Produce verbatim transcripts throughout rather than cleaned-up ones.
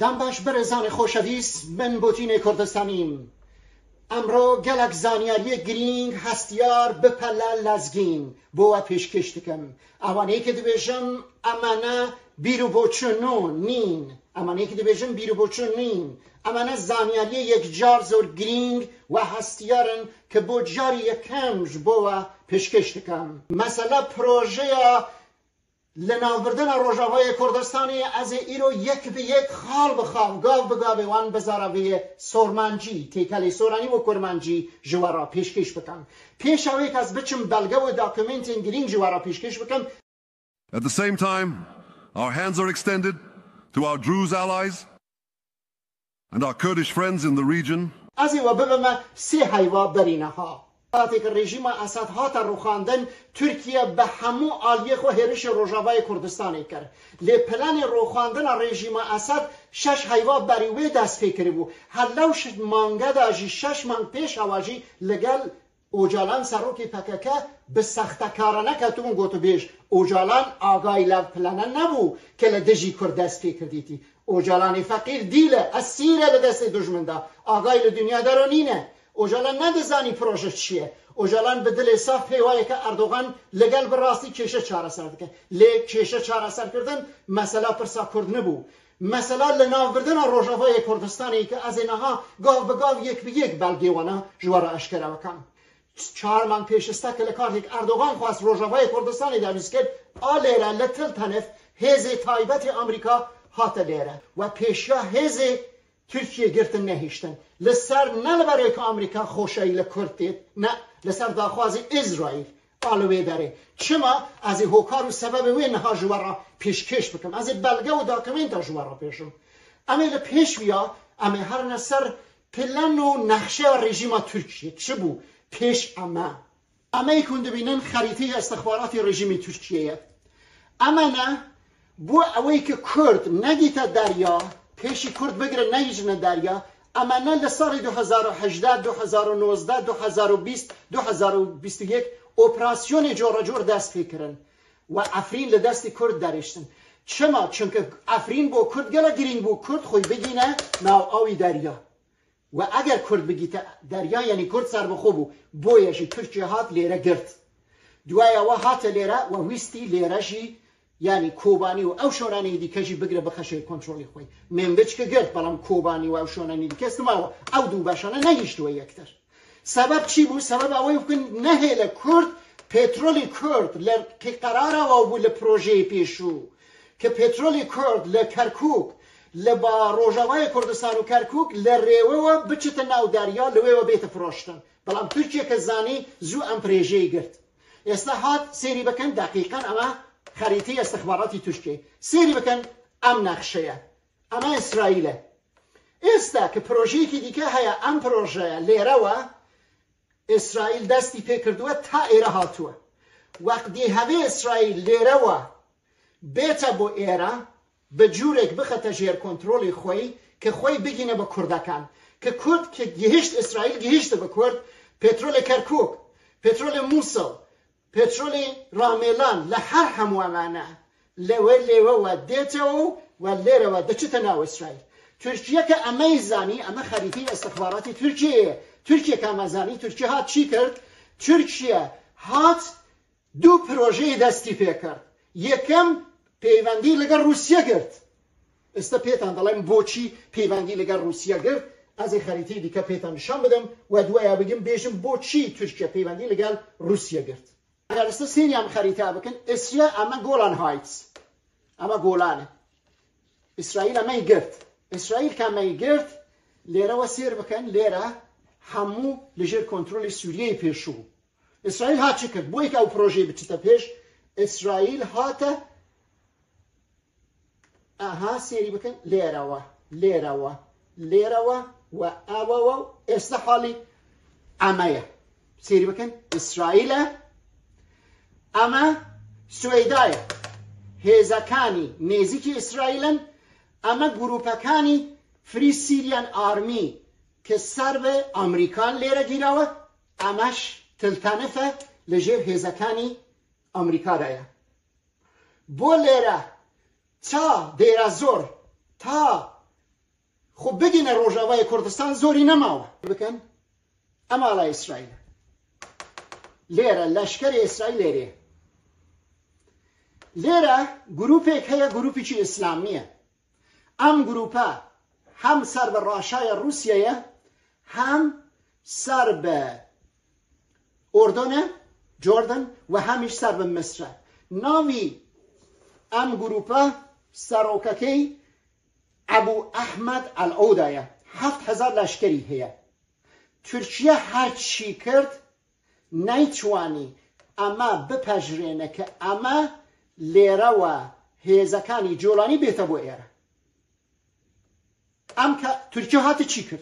Dem baş birêzanê xoşewîst, min Botînê Kurdistanîm. Emro gelek zanyariyê girîng, hestiyar, bi pele lezgîn bo we pêşkêş dikim. Ewanê ki dibêjim, emane bîr û boçûn nîn. Emanê ki dibêjim bîr û boçûn nîn. Emane zanyariyê yekcar zor girîng we hestiyar in ki bo carî yekem ji bo we pêşkêş dikim. Mesela projeya li navbirdina Rojavayê Kurdistanê ez ê îro yek bi yek, xal bi xal, gav bi gavê wan bi zaraviyê sormancî, têkelê soranî û kurmancî ji we re pêşkêş bikim. Pêşa wê ke ez biçim belge û dokumentên girîng ji we re pêşkêş bikim. At the same time, our hands are extended to our Druze allies and our Kurdish friends in the region. Ez ê we bibime sê heyva berî niha. Katê ku rejîma Esad hate rûxandin, Tirkiye bi hemû aliyê xwe hêrişê Rojavayê Kurdistanê kir. Lê planê rûxandina rejîma Esad şeş heyva berî wê dest pê kiribû. Her lew şi mange de jî, şeş meng pêş hewa jî li gel Ocalan serokê P K K bi sextekarane ketibûn gotûbêj. Ocalan agayî lev plane nebû ke li dijî Kurd dest pê kirdîtî. Ocalanê feqîr dîl e, esîr e li destê dujmin de. Agayî li dinya de re nîne. Ocalan nedizanî proje çi ye. Ocalan bi dilê saf pê wa ye ke Erdogan li gel bi rastî kêşe çareser dike. Lê kêşe çareserkirdin mesela pirsa Kurd nibû. Mesela li navbirdina Rojavayê Kurdistanê ke ez ê niha gav bi gav, yek bi yek belgê wana ji we re eşkere bikim. Çar meng pêş, esta ke li kartêk Erdogan xwest Rojavayê Kurdistanê dewîst kir, a lêre li Til Tenif hêzê taybetê Amerîka hate lêre. We pêşiya hêzê Tirkiyê girtin nehiştin. Li ser ne li berê ku Amerîka xoşeyî li Kurd têt, ne, li ser daxwazê Îsraîl a li wê derê. Çima? Ez ê hokar û sebebê wê niha ji we re pêşkêş bikim. Ez ê belge û dokumenta ji we re bêjim. Em ê li pêş viya, em ê herine ser plan û nexşeya rejîma Tirkiyê. Çi bû? Pêş eme. Eme yê ku hûn dibînin xerîteyê istixbaratê rejîmê Tirkiyê ye. Eme ne, bo ewê ki Kurd negîte derya, pêşî Kurd bigire neyicine derya, eme ne li serê du hezar û hejdeh, du hezar û nozdeh, du hezar û bîst, du hezar û bîst û yek operasyonê coracor dest pê kirin. We Efrîn li destê Kurd derêştin. Çima? Çunke Efrîn bo Kurd gelek girîng bû, Kurd xwe bigîne nav awî derya. We eger Kurd bigîte derya, yanî Kurd serbixwe bû, boye jî Tirkiye hat lêre girt. Duaya we hate lêre, we wîstî lêre jî, yanî Kobanî û ew şonaneyê dîke jî bigire bixeşe kontrolê xwe. Minbic ki girt, belam Kobanî û ew şonaneyê dîke sima we. Ew du beşane nehiştiwe yektir. Sebeb çi bû? Sebeb ew ê bikin nehêle Kurd, petrolê Kurd li qerara we bû li projeyê pêşû. Ke petrolê Kurd li Kerkûk, li ba Rojavayê Kurdistan û Kerkûk li rêwe we biçite nav derya, li wê we bête firoştin. Belam Tirkiye ke zanî zû em projeyê girt. Êsta hat sêrî bikin, deqîqan ema xerîteyê istixbaratî Tirkiye. Sêrî bikin, em nexşe ye. Ema Îsraîl e. Êsta ke projeyekî dîke heye, em projeya lêre we, Îsraîl destî pê kirduwe ta êre hatuwe. Wextî hevê Îsraîl lêre we bête bo êre, bi cûrek bixete jêr kontrolê xweyî, ke xwey bigîne bi Kurdekan. Ke Kurd ke gihişt Îsraîl, gihişte bi Kurd, petrolê Kerkûk, petrolê Mûsil, petrolê Ramêlan li her hemû emane. Lê we, lê we, we dête û we lêre we diçite nav Îsraîl. Tirkiye ke eme yî zanî, eme xerîteyê istixbaratê Tirkiyeyê ye. Tirkiye ke eme zanî, Tirkiye hat çi kir? Tirkiye hat du projeyê destî pê kir. Yekem peywendî li gel Rûsya girt. Êsta pêtan dilim bo çi peywendî li gel Rûsya girt. Ez ê xerîteyê dîke pêtan nîşan bidim. We duaya bigim bêjim bo çi Tirkiye peywendî li gel Rûsya girt. Eger êsta sêrî em xerîte bikin, Îsraîl eme Golan Heights. Eme Golan e. Îsraîl eme yî girt. Îsraîl ke eme yî girt, lêre we sêr bikin, lêre hemû li jêr kontrolê Sûriyeyê pêşû bû. Îsraîl hat çi kir? Bo yek ew projeyê biçite pêş, Îsraîl hate Aha, sêrî bikin, lêre we, lêre we, lêre we, we ewe we, êsta halî eme ye. Sêrî bikin, Îsraîl e, eme Swêda ye. Hêzekanî nêzîkî Îsraîl in, eme grûpekanî Free Syrian Army ke ser bi Amerîkan lêre gîrawe, emeş Til Tenif e li jêr hêzekanî Amerîka de ye. Bo lêre ta Dêra Zor, ta Xwe bigîne Rojavayê Kurdistan, zorî nemawe. Bikin, em ala Îsraîl. Lêre, leşkerê Îsraîl lêrê. Lêre grûpêk heye, grûpîkî îslamî ye. Em grûpe hem ser bi raşaya Rûsyayê, hem ser bi Urdun e, Jordan, we hem jî ser bi Misir e. Navî em grûpe serokekê Ebû Ehmed El Oda ye. Heft hezar leşkerî heye. Tirkiye her çi kir, neytwanî eme bipejirêne ke eme lêre we hêzekanî Colanî bête bo êre. Em ke Tirkiye hate çi kir?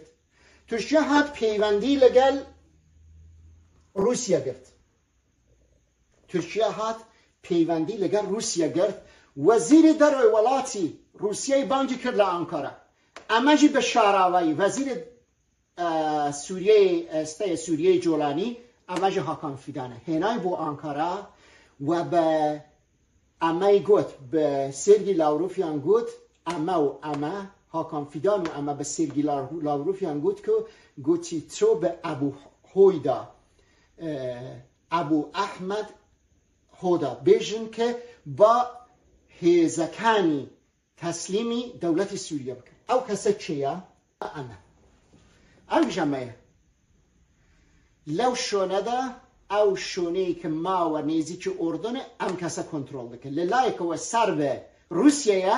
Tirkiye hat peywendî li gel Rûsya girt. Tirkiye hat peywendî li gel Rûsya girt. Wezîrê derve welatî Rûsyayê bangî kir li Ankara. Eme jî bi şaravayî, wezîrê, e, Sûriyeyê, e, steyê Sûriyeyê Colanî, eme jî Hakan Fîdan e. Hênay bo Ankara we bi Eme got, bi Sergî Lavrofyan got, eme û eme, Hakan Fîdan û eme bi Sergî Lav-, Lavrofyan got ku gotî to bi Ebû Hoyda, e, Ebû Ehmed Hoda bêjin ke ba hêzekanî teslîmî dewletî Sûriye bikin. Ew kese kê ye? Eme. Ew jî me ye. Lew şone de, ew şoneyê ke mawe nêzîkî Urdun e, em kese kontrol dike. Li layeke we ser bi Rûsye ye,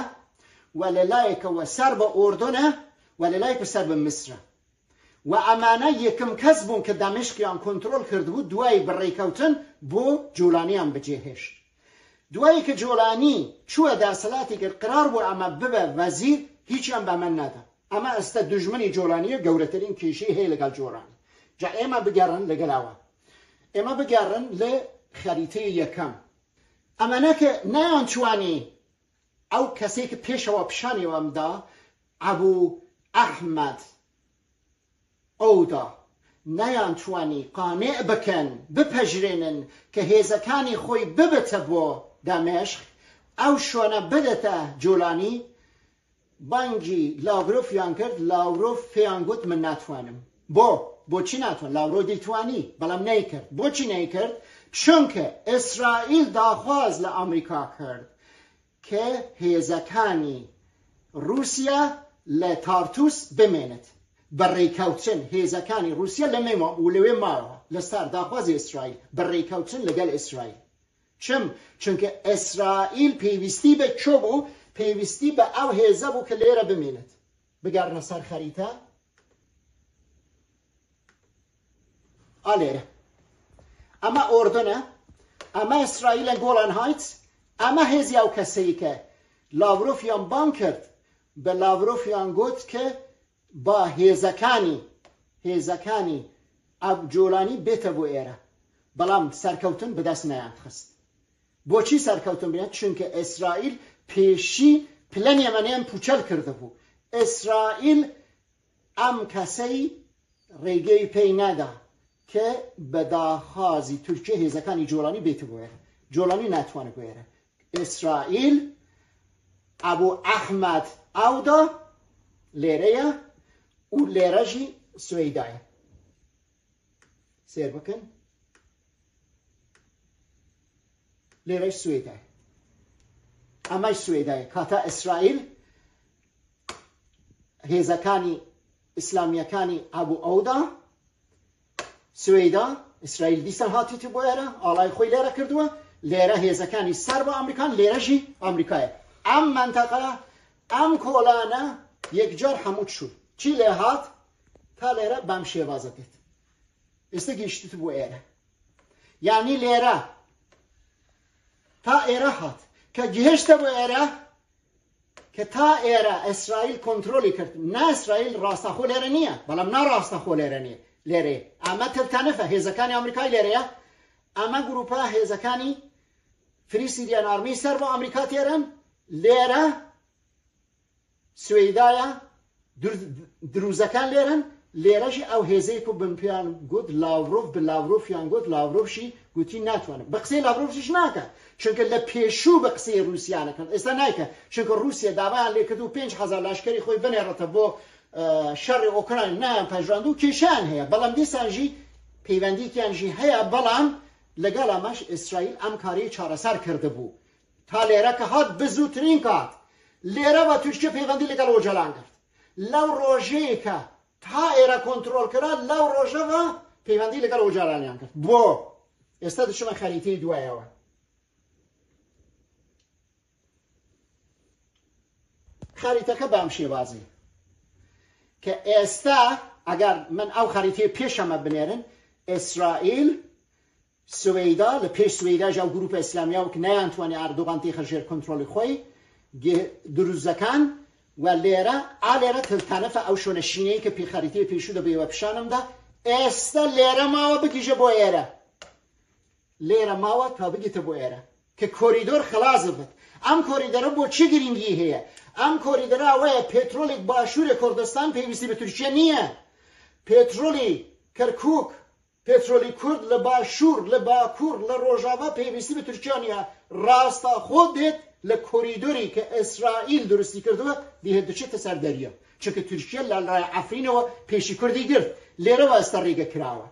we li layeke we ser bi Urdun e, we li layeke ser bi Misir e. We emane yekim kes bûn ke Demişqiyan kontrol kirdibû, duayê bi rêkewtin bo Colaniyan bi cê hêşt. Duayê ke Colanî çûye desthilatê kir, qirar bû eme bibe wezîr, hîç em bi eme neda. Eme esta dijminî Colanî ye, gewretirîn kêşî heye li gel Colanî. Ca ême bigerin li gel ew e. Ême bigerin li xerîteyê yekem. Eme neke neyan çiwanî ew kesê ke pêşewa pişanê we em da, Ebû Ehmed Ewda, neyan çiwanî qanê bikin, bipejirênin ke hêzekanî xwe bibite bo Demeşq, ew şone bidite Colanî, Bangî Lavrofyan kir, Lavrov pêyan got, min netwanim. Bo, boçî netwan? Lavrov dî twanî, belam neykirt. Boçî neykirt? Çunke Îsraîl daxwaz li Amerîka kir ke hêzekanî Rûsya li Tartus bimênit. Bi rêkewtin hêzekanî Rûsya li mê ma û li wê mawa li ser daxwazê Îsraîl, bi rêkewtin li gel Îsraîl. Çim? Çunke Îsraîl pêwîstî bi ço bû, pêwîstî bi ew hêze bû ke lêre bimînit. Bigerine ser xerîte. A lêre. Eme Urdun e, eme Îsraîl e, Golan Heights, eme hêzî ew keseyî ke Lavrofyan bang kir, bi Lavrofyan got ke ba hêzekanî, hêzekanî Ab-, Colanî bête bo êre. Belam serkewtin bi dest neyan xist. Boçî serkewtin bîne? Çunke Îsraîl pêşî planê me neyên pûçel kirdibû. Îsraîl em keseyî rêgeyî pey neda ke bi daxwazî Tirkiye hêzekanî Colanî bête bo êre. Colanî netwane bo êre. Îsraîl, Ebû Ehmed Ewda lêre ye û lêre jî Swêda ye. Sêr bikin. Lêre jî Swêda ye. Eme jî Swêda ye. Kata Îsraîl hêzekanî îslamîyekanî Ebû Ewda, Swêda, Îsraîl dîsan hatî ti bo êre, alayê xwe lêre kirdiwe, lêre hêzekanî ser bi Amerîkan, lêre jî Amerîka ye. Em menteqeya, em kolane yekcar hemû çûn. Çi lê hat? Ta lêre bem şêvaze têt. Îste gihiştî ti bo êre. Yanî lêre ta êre hat. Ke gihişte bo êre, ke ta êre Îsraîl kontrolî kir. Ne Îsraîl rasta xwe lêre niye, belam ne rasta xwe lêre niye. Lêre. Eme Til Tenif e, hêzekanî Amerîkayê lêre ye. Eme grûpa hêzekanî Free Syrian Army ser bi Amerîka têrin. Lêre Swêda ye, dur-, dirûzekan lêrin, Lêre jî ew hêzê ku Pompeo-yan got, Lavrov, bi Lavrovian got, Lavrov jî gotî, natwanim. Bi qisê Lavrov jî nake. Çunke li pêşû bi qisê Rûsya dikin. Êsta nayke. Çunke Rûsya dawayan lê kirdo pênc hezar leşkerî xwe binêrite bo, e, şerê Ukrayna, neyan pejirandî û kêşeyan heye. Belam dîsan jî peywendîkiyan jî heye, belam li gela me ji Îsraîl em karî çareser kirdibû. Ta lêre ke hat, bi zûtirîn ke hat. Lêre ve Tirkiye peywendî li gel Ocalan girt. Lew rojê ke ta êre kontrol kira, lew roje ve peywendî li gel Ocalanîan girt. Bo. Êsta diçime xerîteyê duwaye we. Xerîteke bi em şêwazî. Ke êsta, eger min ew xerîteyê pêşe me binêrin, Îsraîl, Swêda, li pêş Swêda jî ew grûpa Îslamiya wek neyan twanî Erdogan têxe jêr kontrolê xwe yî, gi-, Drûzekan we lêre, a lêre tiltanife ew şoneşîneyê ke pê xerîteyê pêşû de bê we pişanim de, êsta lêre mawe bigihîje bo êre. Lêre mawe ta bigihîte bo êre. Ke korîdor xilas bibit. Em korîdora bo çi girîngî heye? Em korîdora ew ye, petrolê Başûrê Kurdistan pêwîstî bi Tirkiye niye. Petrolê Kirkûk, petrolê Kurd li Başûr, li Bakur, li Rojava pêwîstî bi Tirkiye niye. Rasta xwe dêt li korîdorê ke Îsraîl durustî kirdiwe, dî hê diçite ser derya. Çunke Tirkiye li raya Efrînê we pêşî Kurdî girt. Lêre we êsta rêge kirawe.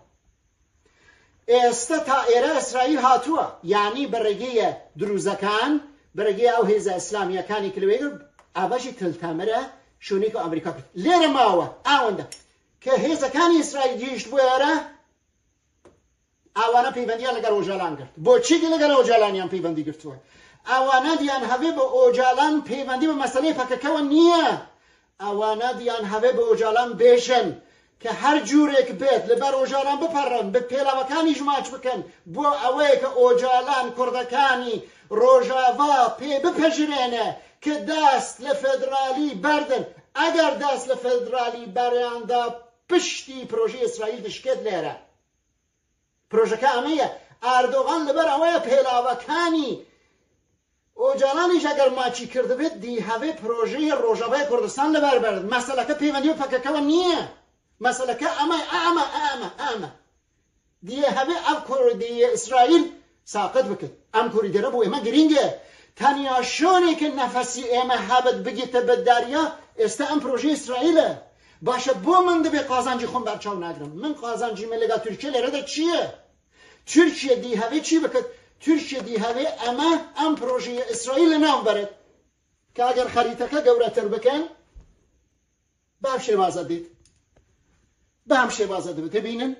Êsta ta êre Îsraîl hatuwe. Yanî bi rêgê ye Drûzekan, bi rêgê ew hêza Îslamiyekanê ke li wê gir, eva jî tiltemir e, şûnê ke Amerîka kir. Lêre mawe, a wenda. Ke hêzekanê Îsraîl gihîşt bo êre, ewana peyvendiyan li gel Ocalan girt. Bo çi li gel Ocalanîan peywendî girtiwe? Ewana diyan hevê bi Ocalan peywendî bi meseleyê P K K we niye. Ewana diyan hevê bi Ocalan bêjin ke her cûrek bêt li ber Ocalan biperin, bi pêlavekanî ji maç bikin. Bo ewê ke Ocalan kurdekanî Rojava pê bipejirêne ke dest li federalî berdin. Eger dest li federalî beriyan da, piştî projeyê Îsraîl dişkêt lêre. Projeke ame ye. Erdogan li ber ewe ye pêlavekanî Ocalanî ji eger maçî kirdibit, dî hevê projeyê Rojavayê Kurdistan li ber berdin. Meseleke pêvendî bi P K K we niye. Meseleke eme, eme, eme, eme. Diyê hevê ev korîdorê Îsraîl saqit bikit. Em korîdora bo ême girîng e. Tenya şonê ke nefesî ême hebit bigîte bi derya, êsta em projeyê Îsraîl e. Baş e, bo min dibê qazancî xwe berçaw nagirim. Min qazancî me li gel Tirkiye lêre de çi ye? Tirkiye dî hevê çi bikit? Tirkiye dî hevê eme em projeyê Îsraîl li nav berit. Ke eger xerîteke gewretir bikin, Bi ev şêwaze dît. Bi ev şêwaze dibî-, dibînin.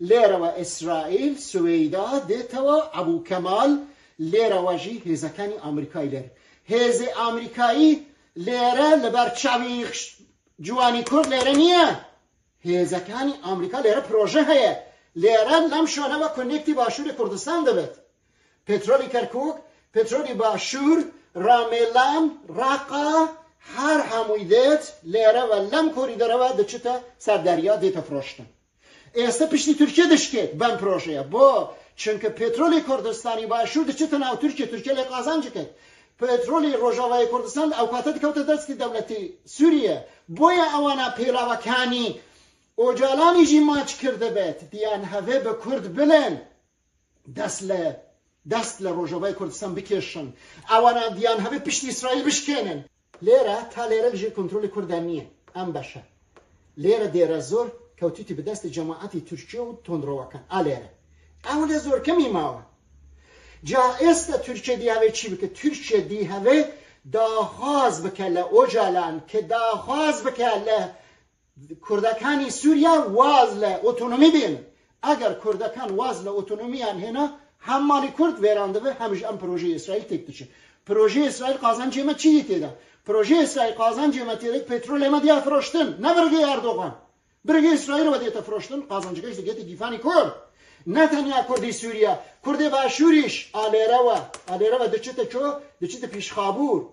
Lêre we Îsraîl, Swêda, dêtewe, Ebû Kemal, lêre we jî hêzekanî Amerîkayî lêre. Hêzê Amerîkayî lêre li ber çavî x-, ciwanî Kurd lêre niye. Hêzekanî Amerîka lêre proje heye. Lêre lem şone we konektî Başûrê Kurdistan dibit. Petrolî Kerkûk, petrolî Başûr, Ramelan, Raqa, her hemûyî dêt, lêre ve lem korîdora ve diçite ser derya dête firoştin. Êsta piştî Tirkiye dişkêt bem projeye. Bo, çunke petrolê Kurdistanî Başûr diçite nav Tirkiye, Tirkiye lê qazanc diket. Petrolê Rojavayê Kurdistan ewqate dikewte destê dewletê Sûriye. Boye ewana pêlavekanî Ocalanî jî maç kirdibet, diyan hevê bi Kurd bilin. Dest li, dest li Rojavayê Kurdistan bikêşin. Ewana diyan hevê piştî Îsraîl bişkênin. Lêre, ta lêre li jêr kontrolê Kurdan niye. Em beş e. Lêre dêre zor kewtîtî bi destê cemaetî Tirkiye û tundrewekan. A lêre. Ew lê zor kemî mawe. Ca êsta Tirkiye dî hevê çi bike? Tirkiye dî hevê daxwaz bike li Ocalan, ke daxwaz bike li Kurdekanî Sûriye waz li otonomî bên. Eger kurdekan waz li otonomiyan hêna, hem malê Kurd vêran dibe, hem jî em projeyê Îsraîl têk diçe. Projeyê Îsraîl qazancê me çi yî tê de? Projeyê Îsraîl qazancê me tê de petrolê me diya firoştin, ne bi rêgê Erdogan. Bi rêgê Îsraîl ve dête firoştin, qazanceke jî digihête gîfanî Kurd. Ne tenya Kurdê Sûriye, Kurdê Başûrî jî a lêre ve, a lêre ve diçite ço, diçite pîşxabûr.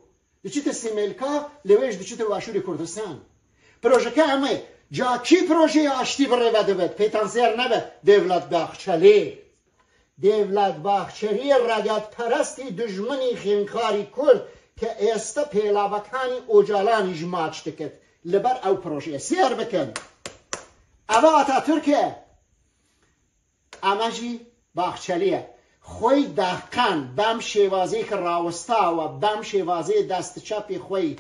Diçite Sêmêlka, lê wê jî diçite Başûrê Kurdistan. Projeke em ê, ca kî projeyê aştî bi rê ve dibit, pêtansêr nebe, Devlet Bahçeli. Devlet Bahçeli regetperestî dijminî xênkarî Kurd ke êsta pêlavekanî Ocalanî jî maç dikit. Li ber ew projeyê sêr bikin. Eva Atatürk e. Ema jî Bahçeli ye. Xwey deqen bem şêvazê ki rawista we, bem şêvazê dest çepê xwey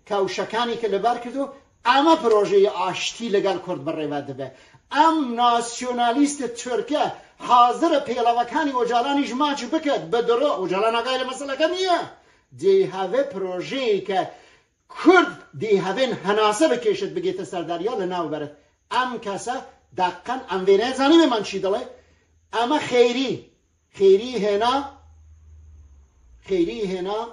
kewşekanî ki li ber kirdo, ema projeyê aştî li gel Kurd bi rêve dibe. Em nasyonalîst Tirke hazir e pêlavekanî Ocalanî ji maç biket, bi diro Ocalan agayê li meseleke niye. Dê heve projeyê ke Kurd dê hevên henase bikêşit bigête ser derya li nav berit. Em kese deqen em vê nezanî wê man çî dile. Ema xêrî, xêrî hêna, xêrî hêna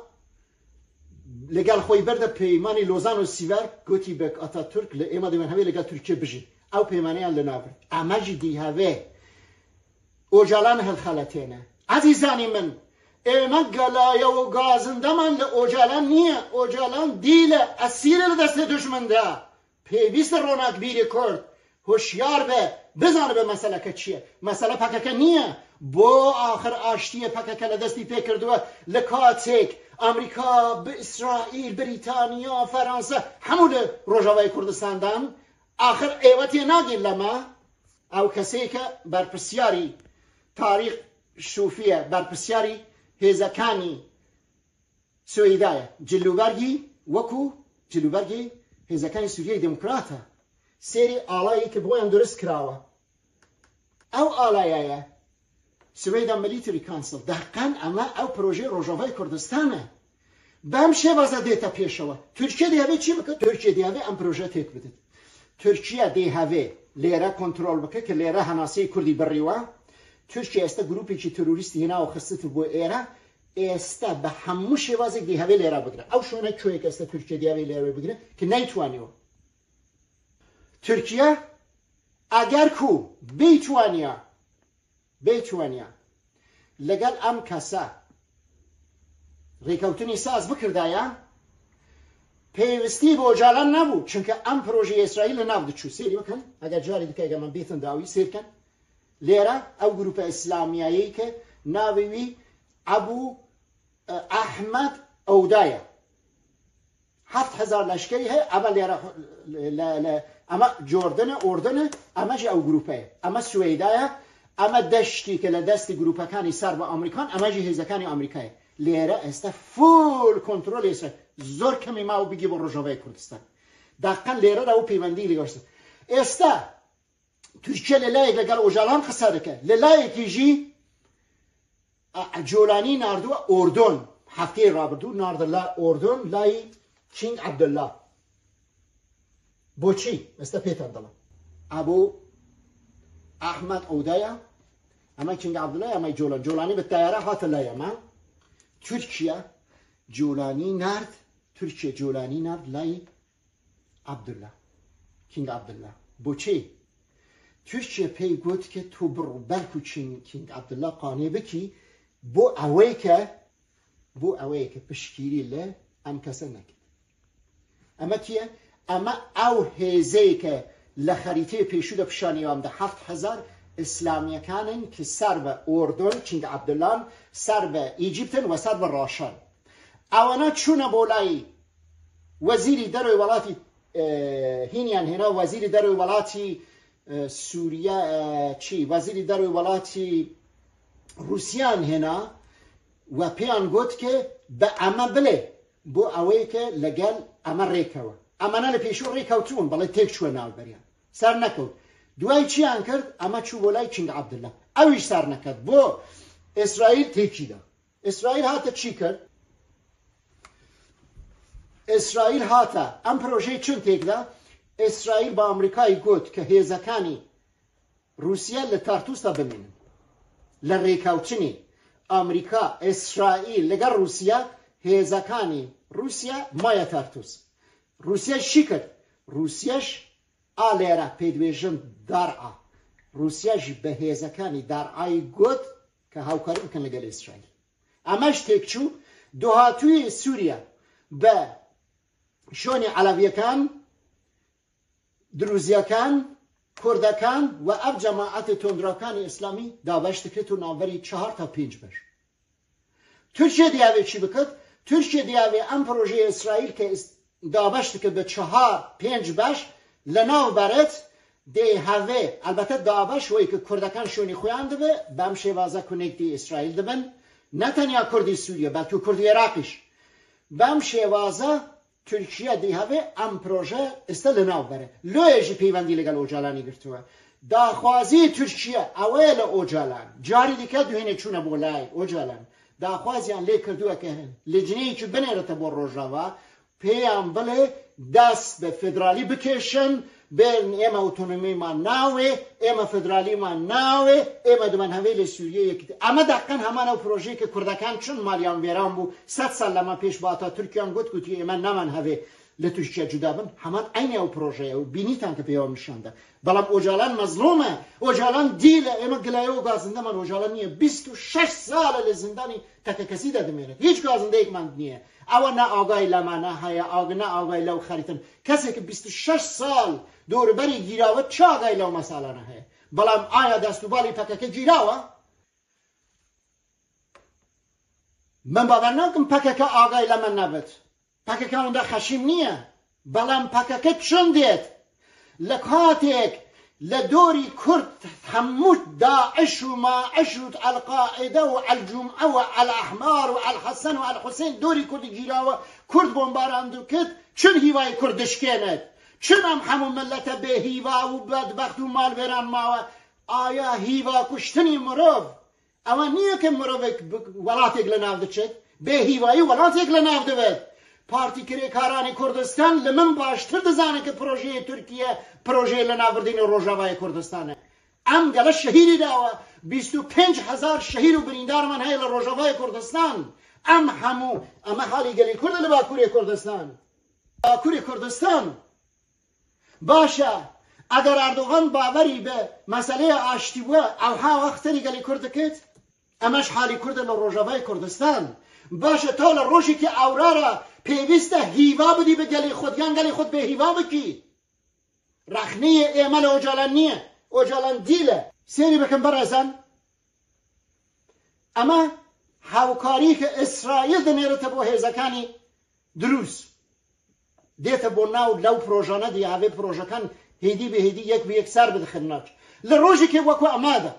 li gel xwey berde peymanê Lozan û Sîver gotî bek Atatürk li êma dê wên hevê li gel Tirkiye bijî. Ew peymaneyan li nav berit. Ema jî dê hevê Ocalan hilxeletêne. Ezîzanî min, ême gelaye û gazindeman li Ocalan niye. Ocalan dîl e, esîr e li destê duşmin de. Pêwîst e ronakbîrê Kurd huşyar be, bizanibe meseleke çi ye. Mesele P K K niye. Bo axir aştiyê P K K li destî pê kirdiwe li katêk Amerîka bi Îsraîl, Brîtanya, Feransa hemû li Rojavayê Kurdistan dan. Axir êwe tê nagîn lema. Ew kesê ke berpirsiyarî Tarîq Şûfî ye, berpirsiyarî hêzekanî Swêda ye. Cilûbergî wekû cilûbergî hêzekanî Sûriyeyê Demokrat e. Sêrî alayê ke bi wan durist kirawe. Ew alaya ye. Swêda Military Council. Deqen ema ew projeyê Rojavayê Kurdistan e. Bi em şêvaza dête pêşewe. Tirkiye dê hevê çi bike? Tirkiye dê hevê em proje têk bidit. Tirkiye dê hevê lêre kontrol bike ke lêre henaseyê Kurdî birî we. Tirkiye êsta grûpekî terorîstî hêna û xistitî bo êre. Êsta bi hemû şêvazek dê hevê lêre bigire. Ew şûne koyek êsta Tirkiye dê hevê lêre bigire ke neytwaniyo. Tirkiye eger ku bêtwaniya Bêtwaniya. Legel em kese rêkewtinî saz bikirdaya, pêwistî bi Ocalan nebû. Çunke em projeyê Îsraîl li nav diçû. Sêrî bikin, eger carê dike, eger min bêtin dawî, sêr kin. Lêre ew grûpe îslamiyeyê ke navê wî Ebû, e, Ehmed Ewda ye. Heft hezar leşkerî heye, ema lêre, le, le, ema Cordine, Ordine, ema jî ew grûpe ye. Ema Swêda ye, ema deştî ke li destî grûpekanî ser bi Amerîkan, ema jî hêzekanî Amerîka ye. Lêre êsta full kontrolê ser. Zor kemî ma û bigî bo Rojavayê Kurdistan. Deqen lêre de ew peywendî li goştin. Êsta Tirkiye li layek li gel Ocalan qise dike. Li layekî jî A, Colanî nardiwe Ordon. Hefteyê rabirdû nardi la Ordon, layî King Abdullah. Boçî? Êsta pêtan dilim. Ebû Ehmed Ewda ya, ema King Abdullah ya, ema Colan. Colanî bi teyare hate layê me. Tirkiye Colanî nard, Tirkiye Colanî nard layî Abdullah. King Abdullah. Boçî? Tirkiye pey got ke tu birû belkû King, King Abdullah qanê bikî, bo ewê ke, bo ewê ke piştgîrî li em kese neke. Ema kî ye? Ema ew hêzê ke li xerîteyê pêşû de pişanî em de heft hezar îslamiyekan in ki ser bi Ordon, King Abdullah, ser bi Îcîpt in we ser bi Raşan. Ewana çûne bo layî Wezîrî Derve welatî, e, hîniyan hêna Wezîrî Derve welatî, e, Sûriye, e, çi? Wezîrî Derve welatî Rûsiyan hêna we pêyan got ke bi eme bilê, bo ewê ke li gel eme rêkewe. Emana li pêşû rêkewtibûn, belê têk çûye navberiyan. Ser nekewt. Duwayî çiyan kir? Eme çû bo lay King Abdullah. Ew îş ser neket. Bo Îsraîl têkî da. Îsraîl hate çi kir? Îsraîl hate, em projeyê çin têk de, Îsraîl bi Amerîkayê got ke hêzekanî Rûsiye li Tartûs de bimînin. Li rêkewtinê Amerîka, Îsraîl li gel Rûsiye, hêzekanî Rûsiye maye Tartûs. Rûsiye şî kir. Rûsiye ji a lêre pê dibêjin Dar'a. Rûsiye jî bi hêzekanî Dar'ayî got ke hawkarî bikin li gel Îsraîl. Eme ji têk çû, dohatûyê Sûriye bi şonê Elewîyekan, Dirûziyekan, Kurdekan we ev cemaetê tundrakanê Îslamî dabeş dikir û navberî çehar ta pênc beş. Tirkiye diyavê çi bikit? Tirkiye diyavê em projeyê Îsraîl ke is-, dabeş dike bi çehar pênc beş li nav beret, dê hevê, elbette DAIŞ wê ku Kurdekan şûnî xweyan dibe, bem şêwaza ku nêk dî Îsraîl dibin, ne tenya Kurdî Sûriye, belkî Kurdî Iraqî jî. Bem şêwaza Tirkiye dî hevê em proje iste li nav bere. Loyê jî peywendî li gel Ocalanî girtiwe. Daxwazî Tirkiye ew ê li Ocalan. Carî dike duhînê çûne bo layê Ocalan. Daxwaziyan lê kirdiwe ke licneyekî binêrite bo Rojava, pêyan bilê dest bi federalî bikêşin, bên ême otonomî ma navê, ême federalî ma navê, ême dimen hevê lê Sûriyê yekî. Eme deqen heman ew projeyê ke Kurdekan çin maliyan vêran bû, sed sal lema pêş bi Atatürkiyan got, gotiye ême nemen hevê li Tirkiye cuda bin. Heman eynî ew projeye û bînîtan ke pê ew nişan de. Belam Ocalan mezlûm e. Ocalan dîl e. Ême gilaye û gazinde man Ocalan niye. Bîst û şeş sal e li zindanî tekekesî de dimêne. Hiç gazindeyek man niye. Ewa ne agay lema ne heye, ag-, ne agay lew xerîtin. Kesê ke bîst û şeş sal dorberî gîrawe, çi agay lew meselane heye? Belam aya destûbalî P K K gîrawe? Min bawer nakim P K K agay lema nebit. P K K hunda xeşîm niye. Belam P K K çin dêt. Li katêk li dorî Kurd hemû DAIŞ û MAIŞ û El-Qaide û El-Cum'e û El-Ehmar û El-Hesen û El-Husên dorî Kurd gîrawe, Kurd bombaran dikit, çin hîvayê Kurd dişkênit. Çin em hemû millete bêhîva û bedbext û malvêran mawe. Aya hîva kuştinî mirov. Ewa niye ke mirovek bi, welatêk li nav diçit, bêhîvayî welatêk li nav dibit. Partî Kirêkaranê Kurdistan li min baştir dizane ke projeyê Tirkiye, projeyê li nav birdînê Rojavayê Kurdistan e. Em gele şehîdî dawe, bîst û pênc hezar şehîd û birîndar man heye li Rojavayê Kurdistan. Em hemû, em e halî gelê Kurd e li Bakurê Kurdistan. Bakurê Kurdistan. Baş e, eger Erdogan bawerî bi meseleya aştî bûye, ew ha wexterî gelê Kurd dikit? Em e ji halî Kurd e li Rojavayê Kurdistan. Baş e, ta li rojekî ewra re pêwîst e hîva bidî bi gelê xwe, yan gelê xwe bêhîva bikî? Rexneyê ême li Ocalan niye. Ocalan dîl e. Sêrî bikin birêzan. Eme hevkarî ke Îsraîl dinêrite bo hêzekanî Dirûz. Dête bo nav lew projane diye, hevê projekan hêdî bi hêdî, yek bi yek ser bidixin nav. Li rojekê wekû eme de,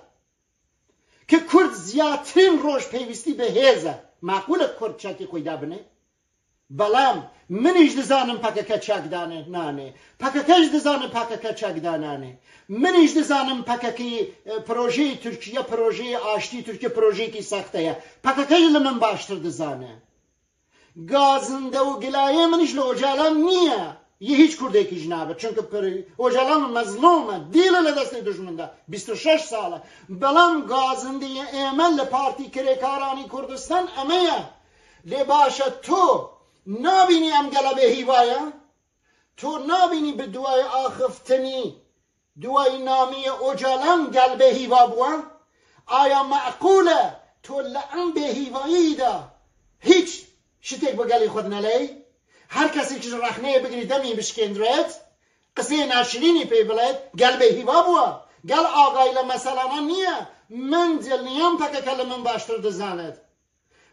ke Kurd ziyatirîn roj pêwîstî bi hêz e, meqûl e Kurd çekî xwî dabine. Belam min îş dizanim P K K çek dane, nane. P K K jî dizanim P K K çek danane. Min îş dizanim P K K, e, projeyê Tirkiye, projeyê aştî, Tirkiye projeyekî sexte ye. P K K jî li min baştir dizane. Gazinde û gilayê min îş li Ocalan niye. Yê hiç Kurdekî jî nabe. Çunke pir-, Ocalan mezlûm e. Dîl e li destê dijmin de. Bîst û şeş sal e. Belam gazindeyê ême li Partî Kirêkaranî Kurdistan eme ye. Lê baş e, tu nabînî em gele bêhîva ye? Tu nabînî bi duwayê axiftinî, duwayê namiyê Ocalan gel bêhîva bûye? Aya meqûl e tu li em bêhîvayî de hîç şitêk bi gelê xwe dineleyî? Her kesek ji rexneyê bigirî demî bişkêndiret, qiseyê naşirînî pê bilet, gel bêhîva bûye? Gel agayî li meselana niye? Min dilniyam P K K li min baştir dizanet.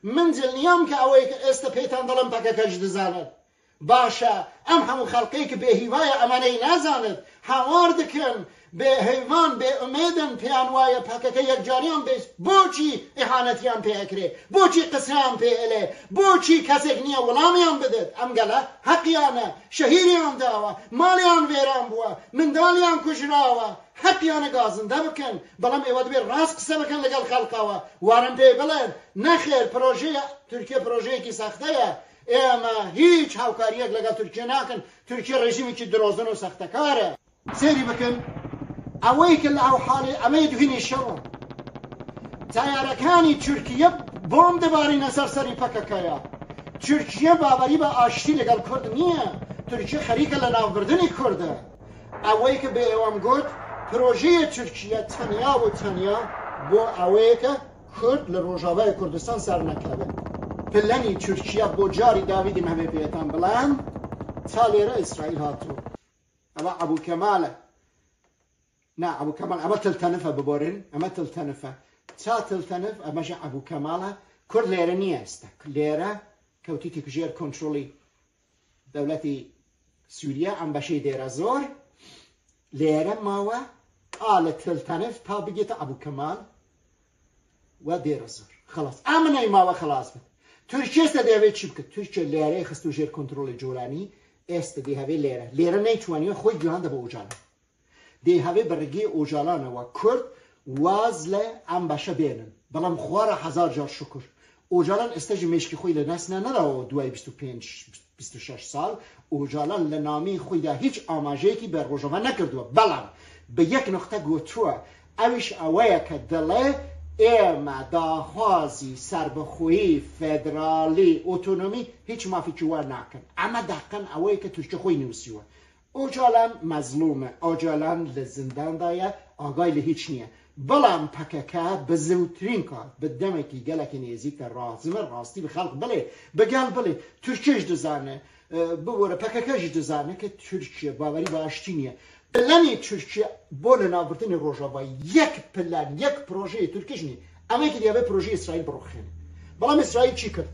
Min dilniyam ke ew ê ke êste pêtan dilim P K K jî dizanet. Baş e, em hemû xelqê ke bêhîva ye, em aneyî nazanet. Hawar dikin, bêhêvan, bêumêd in, pêyan waye P K K yekcariyan bê. Boçî îhanetiyan pê ekirê? Boçî qisiyan pê ilê? Boçî kesek niye wilamiyan bidit? Em gele heqiyan e, şehîdiyan dawe, maliyan vêran bûwe, mindaliyan kujrawe. Heqiyane gazinde bikin, belam êwe dibê rast qise bikin li gel xelqa we. Warin pê bilin, nexêr, projeya Tirkiye projeyekî sexte ye. Ême hîç hevkariyek li gel Tirkiye nakin. Tirkiye rejîmekî dirozin û sextekar e. Sêrî bikin, ewê ke li ew halê, em ê duhînê şew in. Teyarekanî Tirkiye bom dibarîne ser serî P K K ya. Tirkiye bawerî bi aştî li gel Kurd niye. Tirkiye xerîke li navbirdinî Kurd e. Ewê ke bê ewam got, projeyê Tirkiye tenya û tenya bo ewê ke Kurd li Rojavayê Kurdistan ser nekeve. Planî Tirkiye bo carî dawî dî me vê pêtan bilan, ta lêre Îsraîl hatiyo. Eva Ebû Kemal e. Na, Ebû Kemal, eva Til Tenif e, biborin. Ema Til Tenif e. Ça Til Tenif, ema jî Ebû Kemal e. Kurd lêre niye este. Lêre kewtî jêr kontrolî dewletî Sûriye, em beşê Dêra Zor. Lêre mawe, a li Til Tenif ta bigête Ebû Kemal we Dêra Zor. Xelas. Em neymawe xelas bit. Tirkiye se dê hevê çi bikit? Tirkiye lêreyê xisto jêr kontrolê colanî, êste dê hevê lêre. Lêre neytwaniye xwe gihande bi Ocalan. Dê hevê bi rigê Ocalan e we Kurd waz le em beşe bênin. Belam xwe re hezar car şukur. Ocalan êste ji mêşkî xwe li nesne neda o duayê bîst û pênc, bîst û şeş sal. Ocalan li nameyê xwe de hîç amajeyekî ber Rojava nekirdiwe. Belam bi yek noqte gotiwe. Ew îş ewe ye ke dile ême daxwazî serbixweyî, federalî, otonomî hîç mafekî we nakin. Eme deqen ewe ye ke Tirkiye xwe nivîsîwe. Ocalan mezlûm e. Ocalan li zindan de ye, agay li hîç niye. Belam P K K bi zûtirîn kat, bi demekî gelekî nêzîk de razim e, rastî bi xelq bilê, bi gel bilê. Tirkiye jî dizane, e, bibore P K K jî dizane ke Tirkiye bawerî bi aştî niye. Planê Tirkiye bo linavbirtinê Rojava yek plan, yek projeyê Tirkiye jî niye. Em ê ki diye vê projeyê Îsraîl biroxêne. Belam Îsraîl çi kir?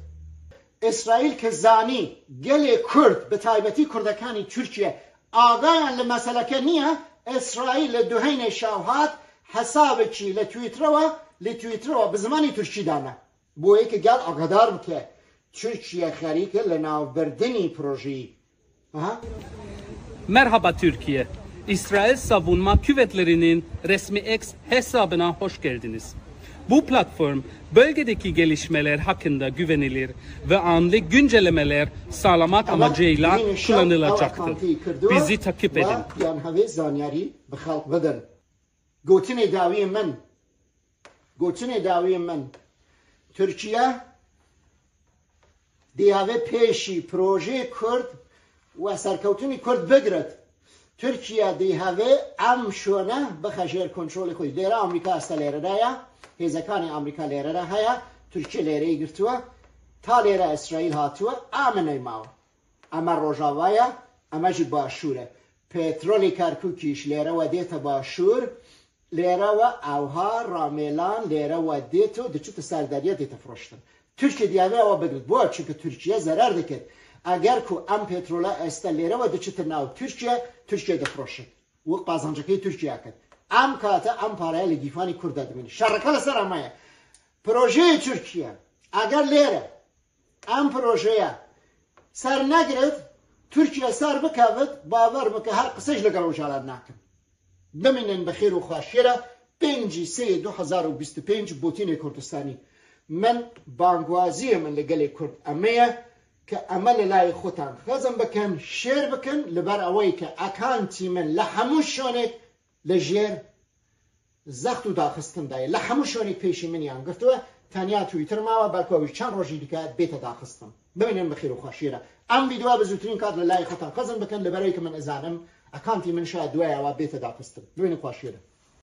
Îsraîl ke zanî gelê Kurd, bi taybetî Kurdekanî Tirkiye, agayan li meseleke niye, Îsraîl li duheynê şav hat hesabekî li Twitter ve, li Twitter ve bi zimanê Tirkî dane. Bo yê ke gel agadar bike, Tirkiye xerîk e li navbirdinî projeyî. Aha. Merhaba Türkiye. İsrail Savunma Kuvvetleri'nin resmi X hesabına hoş geldiniz. Bu platform bölgedeki gelişmeler hakkında güvenilir ve anlık güncellemeler sağlamak amacıyla kullanılacaktır. Bizi takip edin. Yan hevê zanyarî bi xelq bidin. Gotinê dawiyê min. Gotinê dawiyê min. Tirkiye dê hevê pêşî projeyê Kurd û serkewtinî Kurd bigirit. Tirkiye dê hevê em şûne bixe jêr kontrolê xwe. Lêre Amerîka êste lêre de ye, hêzekanê Amerîka lêre de heye, Tirkiye lêreyê girtiwe, ta lêre Îsraîl hatiwe, em neymawe. Eme Rojava ye, eme jî Başûr e. Petrolê Kerkûkî ji lêre we dête Başûr, lêre we ewha Ramêlan lêre we dêt û diçite ser derya dête firoştin. Tirkiye diyave ewa bigirit. Bo çunke Tirkiye zerer dikit. Eger ku em petrola êste lêre we diçite nav Tirkiye, Tirkiye difiroşit. Wek qazancekê Tirkiye kit. Em kate em paraya li gîfanî Kurd de dimînin. Şereke li ser eme ye. Projeyê Tirkiye eger lêre em projeya ser negirit, Tirkiye ser bikevit, bawer bike her qisej li gel Ocalan nakin. Bimînin bi xêr û xweşiyê re, pêncî sê du hezar û bîst û pênc Botînê Kurdistanî. Min bangwaziyê min li gelê Kurd eme ye ke eme li layê xutan xizm bikin, şêr bikin, li ber eweyî ke ekantî min li hemû şonê li jêr zext û daxistin de ye. Li hemû şonê pêşî min yan girtiwe, tenya Twitter mawe, belku ew jî çend rojî dike bête daxistin. Bimînin bi xêr û xweşiyê re. Em vîdeoya bi zûtirîn kat li layê xutan xizm bikin, li ber eweyî ke min izanim ekantî min şaye duaya wa bête daxistin. Bimînin xweşiyê re.